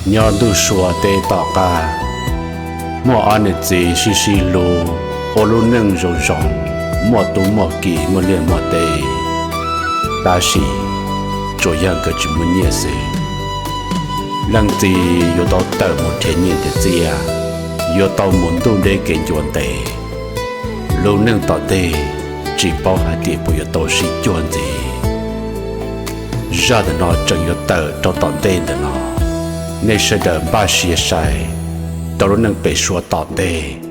Nyob ntuj sua teb tom qab, muaj ob niam txiv sib sib hlub, ua lub neej zoo zoo, muaj tub muaj ki, muaj liaj muaj teb, tab sis tsuas yog nkawd tsis muaj nyiaj xwb. Leej txiv yuav tau tawm mus nrhiav nyiaj nrhiav txiaj, yuav tau mus ntuj deb kev ncua ntev. Lub neej tom ntej tsis paub hais tias puas yuav tau sib cuag ntxiv. Zaj ntawm no tseem yuav tawm rau tom ntej ntawm no. Nej sawv daws npaj siab saib rau lub neej pem suab tom ntej